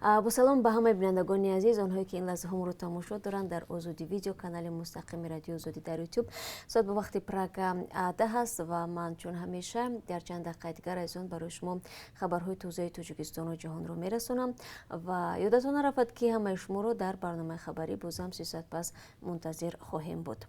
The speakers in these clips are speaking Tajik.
Бо салом ба ҳамаи бинандагони азиз, онҳое ки ин лаҳзаҳо моро тамошо доранд дар Озодӣ Видео, канали мустақими Радиои Озодӣ дар Ютуб. Соат ба вақти Прага 10 аст ва ман чун ҳамеша дар чанд дақиқаи дигар, азизон, барои шумо хабарҳои тозаи Тоҷикистону ҷаҳонро мерасонам ва ёдатон нарафад, ки ҳамаи шуморо дар барномаи хабарӣ бозам 3 соат пас мунтазир хоҳем буд.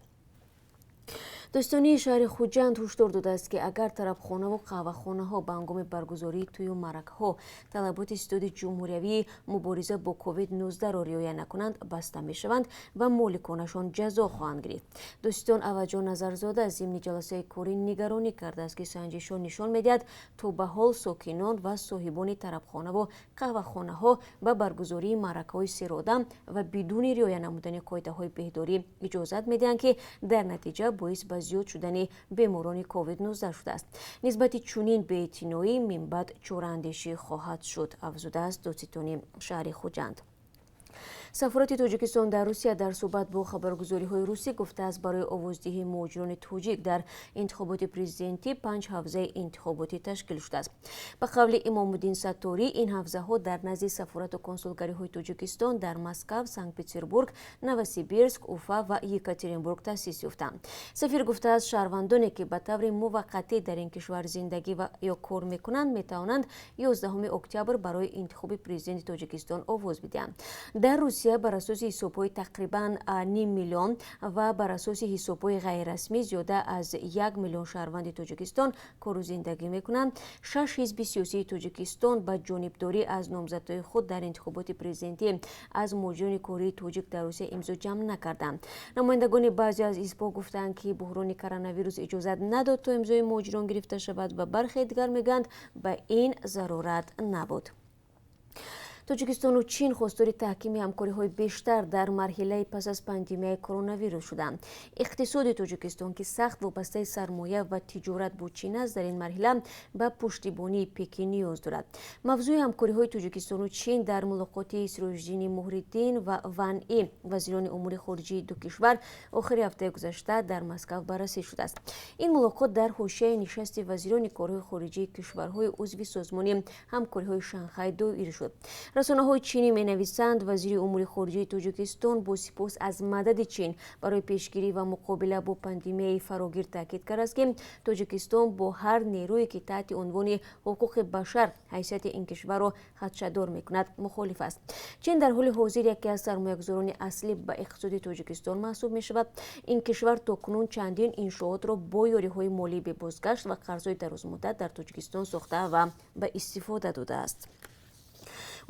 Додситонии шаҳри Хуҷанд ҳушдор додааст, ки агар тарабхонаву қаҳвахонаҳо ба ҳангоми баргузории тӯю маъракаҳо талаботи ситоди ҷумҳуриявии мубориза бо ковид-19-ро риоя накунанд, баста мешаванд ва моликонашон ҷазо хоҳанд гирифт. Додситон Авазҷон Назарзода зимни ҷаласаи корӣ нигаронӣ кардааст, ки санҷишҳо нишон медиҳад, то ба ҳол сокинон ва соҳибони тарабхонаву қаҳвахонаҳо ба баргузории маъракаҳои серодам ва бидуни риоя намудани қоидаҳои беҳдорӣ иҷозат медиҳанд, ки дар натиҷа боис ба зиёд шудани беморони ковид-19 шудааст. Нисбати чунин беэътиноӣ минбаъд чораандешӣ хоҳад шуд, афзудааст додситони шаҳри Хуҷанд. Сафорати Тоҷикистон дар Русия дар суҳбат бо хабаргузориҳои русӣ гуфтааст, барои овоздиҳии муҳоҷирони тоҷик дар интихоботи президентӣ панҷ ҳавзаи интихоботӣ ташкил шудааст. Ба қавли Имомуддин Сатторӣ, ин ҳавзаҳо дар назди сафорату консулгариҳои Тоҷикистон дар Москав, Санкт Петербург, Новосибирск, Уфа ва Екатеринбург таъсис ёфтанд. Сафир гуфтааст, шаҳрвандоне ки ба таври муваққатӣ дар ин кишвар зиндагӣ ва ё кор мекунанд, метавонанд 11 октябр барои интихоби президенти Тоҷикистон овоз бидиҳанд. Дар Русия бар асоси ҳисобҳои тақрибан ним миллион ва бар асоси ҳисобҳои ғайррасмӣ зиёда аз 1 миллион шаҳрванди Тоҷикистон кору зиндагӣ мекунанд. Шаш ҳизби сиёсии Тоҷикистон ба ҷонибдорӣ аз номзадҳои худ дар интихоботи президентӣ аз муҳоҷирони кории тоҷик дар Русия имзо ҷамъ накарданд. Намояндагони баъзе аз ҳизбҳо гуфтанд, ки буҳрони коронавирус иҷозат надод, то имзои муҳоҷирон гирифта шавад, ва бархе дигар мегӯянд, ба ин зарурат набуд. Тоҷикистону Чин хостори таҳкими ҳамкориҳои бештар дар марҳилаи пас аз пандемияи коронавирус шуданд. Иқтисоди Тоҷикистон, ки сахт вобастаи сармоя ва тиҷорат бо Чин аст, дар ин марҳила ба пуштибонии Пекин ниёз дорад. Мавзӯи ҳамкориҳои Тоҷикистону Чин дар мулоқоти Сироҷиддини Муҳриддин ва Ван И, вазирони умури хориҷии ду кишвар, охири ҳафтаи гузашта дар Москав баррасӣ шудааст. Ин мулоқот дар ҳошияи нишасти вазирони корҳои хориҷии кишварҳои узви Созмони ҳамкориҳои Шанхай доир шуд. Расонаҳои чинӣ менависанд, вазири умури хориҷии Тоҷикистон бо сипос аз мадади Чин барои пешгирӣ ва муқобила бо пандемияи фарогир таъкид кардааст, ки Тоҷикистон бо ҳар нерӯе, ки таҳти унвони ҳуқуқи башар ҳайсияти ин кишварро хадшадор мекунад, мухолиф аст. Чин дар ҳоли ҳозир яке аз сармоягузорони аслӣ ба иқтисоди Тоҷикистон маҳсуб мешавад. Ин кишвар то кунун чандин иншоотро бо ёриҳои молии бебозгашт ва қарзҳои дарозмуддат дар Тоҷикистон сохта ва ба истифода додааст.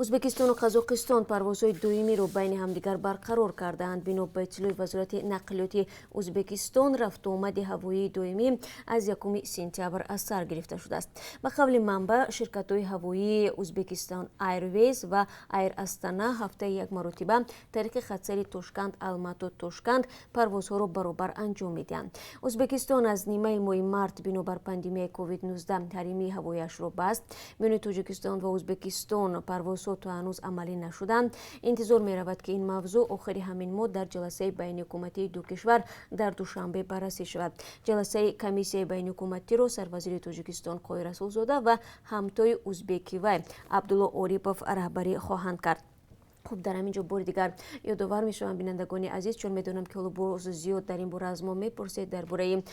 Ӯзбекистону Қазоқистон парвозҳои доимиро байни ҳамдигар барқарор кардаанд. Бино ба иттилои Вазорати нақлиёти Ӯзбекистон, рафтуомади ҳавоии доимӣ аз 1 сентябр аз сар гирифта шудааст. Ба қавли манбаъ, ширкатҳои ҳавоии Ӯзбекистон Airways ва Air Астана ҳафтаи як маротиба тариқи хатсайри Тошканд, Алмато, Тошканд парвозҳоро баробар анҷом медиҳанд. Ӯзбекистон аз нимаи моҳи март бинобар пандемияи ковид-19 ҳарими ҳавояшро баст. Миёни Тоҷикистон ва Ӯзбекистон парвозҳо то ҳанӯз амалӣ нашуданд. Интизор меравад, ки ин мавзӯъ охири ҳамин моҳ дар ҷаласаи байниҳукуматии ду кишвар дар Душанбе баррасӣ шавад. Ҷаласаи комиссияи байниҳукуматиро сарвазири Тоҷикистон Қоҳир Расулзода ва ҳамтои узбеки вай Абдулло Орипов раҳбарӣ хоҳанд кард. Хуб, дар ҳамин ҷо бори дигар ёдовар мешавам, бинандагони азиз, чун медонам, ки ҳоло боз зиёд дар ин бора аз мо мепурсед, дар бораи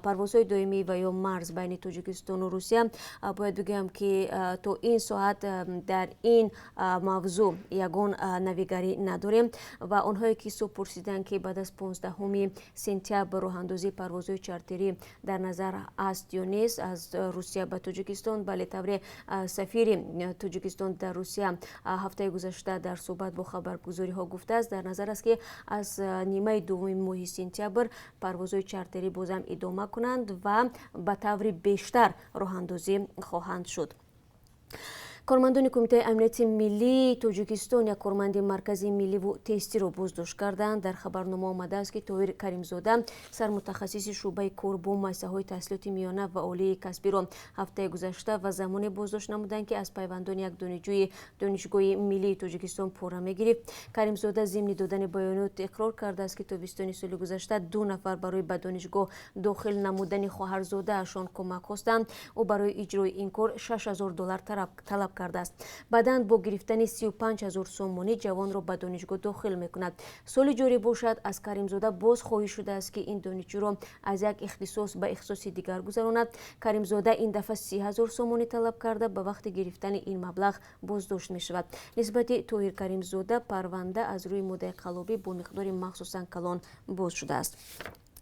парвозҳои доимӣ ва ё марз байни Тоҷикистону Русия. Бояд бигӯям, ки то ин соат дар ин мавзӯъ ягон навигарӣ надорем ва онҳое ки субҳ пурсиданд, ки баъд аз 15 сентябр роҳандозии парвозҳои чартерӣ дар назар аст ё нест аз Русия ба Тоҷикистон, бале, тавре сафири Тоҷикистон дар Русия ҳафтаи гузашта дар суҳбат бо хабаргузориҳо гуфтааст, дар назар аст, ки аз нимаи дуввуми моҳи сентябр парвозҳои чартерӣ бозам идома кунанд ва ба таври бештар роҳандозӣ хоҳанд шуд. Кормандони Кумитаи амнияти миллии Тоҷикистон як корманди Маркази милливу тестиро боздошт карданд. Дар хабарнома омадааст, ки Тоҳир Каримзода, сармутахассиси шӯъбаи кор бо муассисаҳои таҳсилоти миёна ва олии касбиро ҳафтаи гузашта ва замоне боздошт намуданд, ки аз пайвандони як донишҷӯи Донишгоҳи миллии Тоҷикистон пора мегирифт. Каримзода зимни додани баёнот иқрор кардааст, ки тобистони соли гузашта ду нафар барои ба донишгоҳ дохил намудани хоҳарзодаашон кӯмак хостанд. Ӯ барои иҷрои ин кор 6000 доллар талаб Талаб кардааст. Баъдан бо гирифтани 35 ҳазор сомонӣ ҷавонро ба донишгоҳ дохил мекунад. Соли ҷорӣ бошад, аз Каримзода боз хоҳиш шудааст, ки ин донишҷӯро аз як ихтисос ба ихтисоси дигар гузаронад. Каримзода ин дафъа 30 ҳазор сомонӣ талаб карда, ба вақти гирифтани ин маблағ боздошт мешавад. Нисбати Тоҳир Каримзода парванда аз рӯи моддаи қаллобӣ бо миқдори махсусан калон боз шудааст.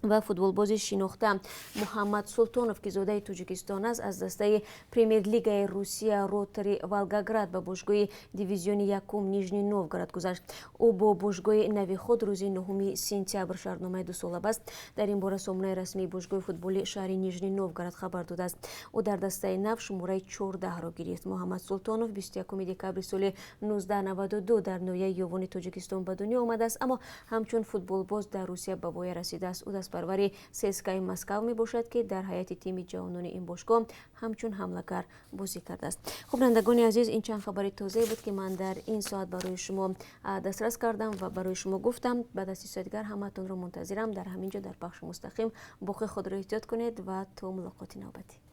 Ва футболбози шинохта Муҳаммад Султонов, ки зодаи Тоҷикистон аст, аз дастаи Премер-лигаи Русия Ротари Волгоград ба бошгоҳи дивизиони якум Нижний Новгород гузашт. Ӯ бо бошгоҳи нави худ рӯзи 9 сентябр шартномаи дусола баст. Дар ин бора сомонаи расмии бошгоҳи футболи шаҳри Нижний Новгород хабар додааст. Ӯ дар дастаи нав шумораи 14-ро гирифт. Муҳаммад Султонов 21 декабри соли 1992 дар ноҳияи Ёвони Тоҷикистон ба дунё омадааст, аммо ҳамчун футболбоз дар Русия ба воя расидааст. Ӯ дастпарвари ЦСКАи Москав мебошад, ки дар ҳайати тими ҷавонони ин бошгоҳ ҳамчун ҳамлагар бозӣ кардааст. Хуб, бинандагони азиз, ин чанд хабари тозае буд, ки ман дар ин соат барои шумо дастрас кардам ва барои шумо гуфтам. Баъд аз 30 соати дигар ҳамаатонро мунтазирам дар ҳамин ҷо, дар пахши мустақим. Боқӣ худро эҳтиёт кунед ва то мулоқоти навбатӣ.